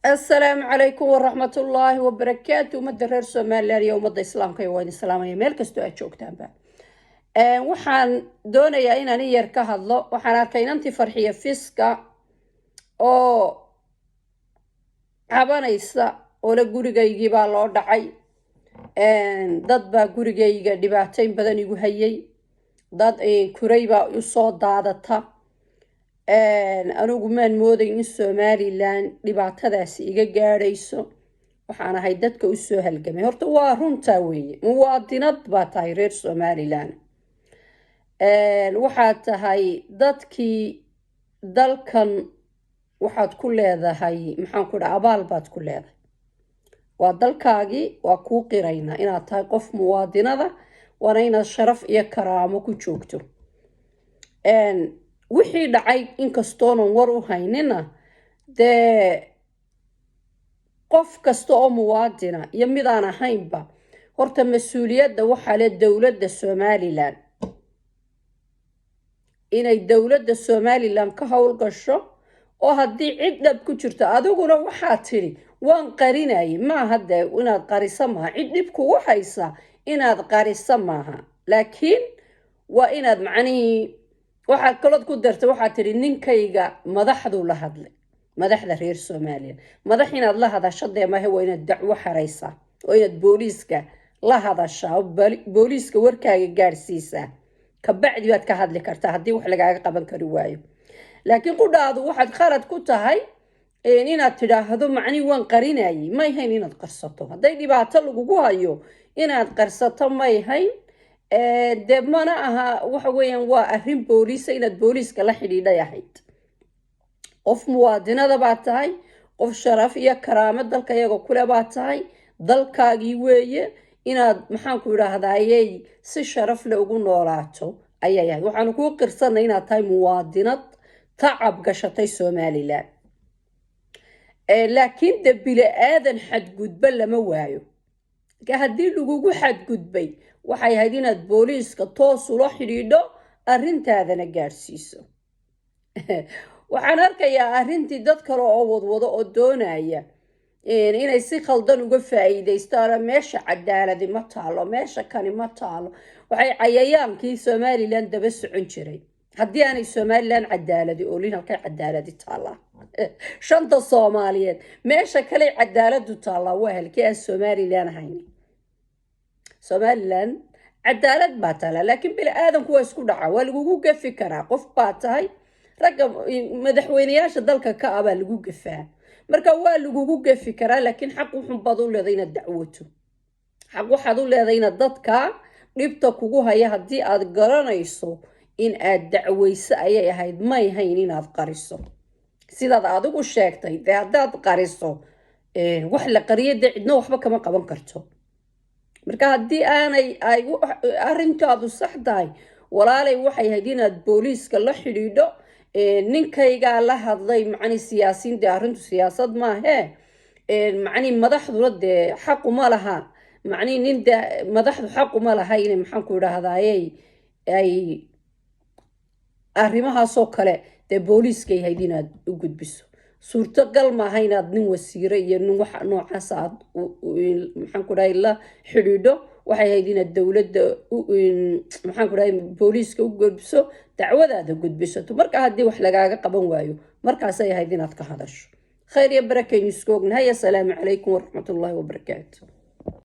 Asalaamu calaykum waraxmatullaahi wabarakaatu. Ummadda reer Somaliland iyo ummadda islaamka waa idin salaamaya meel kastoo aad joogtaanba. Waxaan doonayaa inaan in yar ka hadlo. Waxaan arkay inantii Farxiya Fiska oo cabanaysa ole gurigaygii baa loo dhacay, dad baa gurigayga dhibaatayn badan igu hayay, dad kuray baa usoo daadata. Anigu maan moodayn in Somaliland dhibaatadaasi iga gaadhayso. Waxaan ahay dadka usoo halgamay. Horta waa runtaa weeye, muwaadinad baa tahay reer Somaliland. Waxaad tahay dadkii dalkan, waxaad ku leedahay, maxaan ku dhaha, abaal baad ku leedahay. Waa dalkaagii, waa kuu qiraynaa inaad tahay qof muwaadinada, waana inaad sharaf iyo karaamo ku joogto. Wixii dhacay inkastoonan war u haynina, dee qof kasta oo muwaadina iyo midaan ahaynba, horta mas-uuliyadda waxaa le dowladda Somaliland. Inay dowladda Somaliland ka howlgasho oo haddii cid dhab ku jirto, adiguna waxaa tidhi waan qarinayay. Maaha dee inaad qariso maaha, cid dhib kugu haysa inaad qariso maaha, laakiin waa inaad macnihii waxaad kalood ku dartay, waxaad tidhi ninkayga madaxduu la hadlay, madaxda reer Somaliland. Madax inaad la hadasho dee maahe, waa inaad dacwo xaraysaa oo inaad booliiska la hadashaa oo booliiska warkaaga gaadhsiisaa. Kabacdi baad ka hadli kartaa haddii wax lagaaga qaban kari waayo. Laakiin qudhaadu waxaad khalad ku tahay inaad tidhaahdo macnihi waan qarinayay. May hayn inaad qarsato. Hadday dhibaato lagugu hayo, inaad qarsato may hayn. Dee mana aha, waxa weeyaan waa arrin booliisa, inaad booliiska la xidhiidhay ahayd. Qof muwaadinada baa tahay, qof sharaf iyo karaamo dalka iyaga kule baa tahay. Dalkaagii weeye, inaad, maxaanku idhaahdayey, si sharaf le ugu noolaato ayay ahayd. Waxaanu kuu qirsanay inaad tahay muwaadinad tacab gashatay Somaliland, laakiin de bili-aadan xadgudba lama waayo. Haddii lagugu xadgudbay, waxay ahayd inaad booliiska toos ula xidhiidho, arrintaadana gaadhsiiso. Waxaan arkayaa arrintii dad kale oo wadwado oo doonaya inay si khaldan uga faa'iidaystaan. Meesha cadaaladi ma taalo, meesha kani ma taalo. Waxay cayayaankii Somaliland daba socon jiray. Haddii aanay Somaliland cadaaladi oolin, halkay cadaaladi taallaa? Shanta Soomaaliyeed meesha kale cadaaladu taallaa waa halkii aan Somaliland ahayn? Somaliland cadaalad baa taallaa, laakiin bini aadanku waa isku dhaca, waa lagugu gafi karaa. Qof baa tahay, ragga madaxweyneyaasha dalka ka ah baa lagu gafaa. Marka waa lagugu gafi karaa, laakiin xaq wuxun baad u leeday inaad dacwoto. Xaq waxaad u leeday inaad dadka dhibta kugu haya, haddii aad garanayso, in aad dacweyso ayay ahayd. May hayn inaad qariso sidaad adigu sheegtay. Dee haddaad qariso, wax la qariyo dee cidno waxba kama qaban karto. Marka haddii aanay ay arrintaadu sax tahay, walaalay, waxay ahayd inaad booliiska la xidhiidho. Ninkaygaa la hadlay macni siyaasiin, dee arrintu siyaasad maahee. Macni madaxduna dee xaquma laha, macni nin dee madaxdu xaquma laha inay, maxaanku idhaahdayey, ay arrimahaasoo kale dee booliiskay ahayd inaad u gudbiso. Suurtogal maaha inaad nin wasiire iyo nin waxa noocaas aad, maxaan ku dhahay, la xidhiidho. Waxay ahayd inaad dowladda, maxaan ku dhahay, booliiska u gudbiso, dacwadaada gudbisato. Marka haddii wax lagaaga qaban waayo, markaasay ahayd inaad ka hadasho. Khayr iyo barakaynu isku ognahay. Assalaamu calaykum waraxmatullaahi wabarakaatu.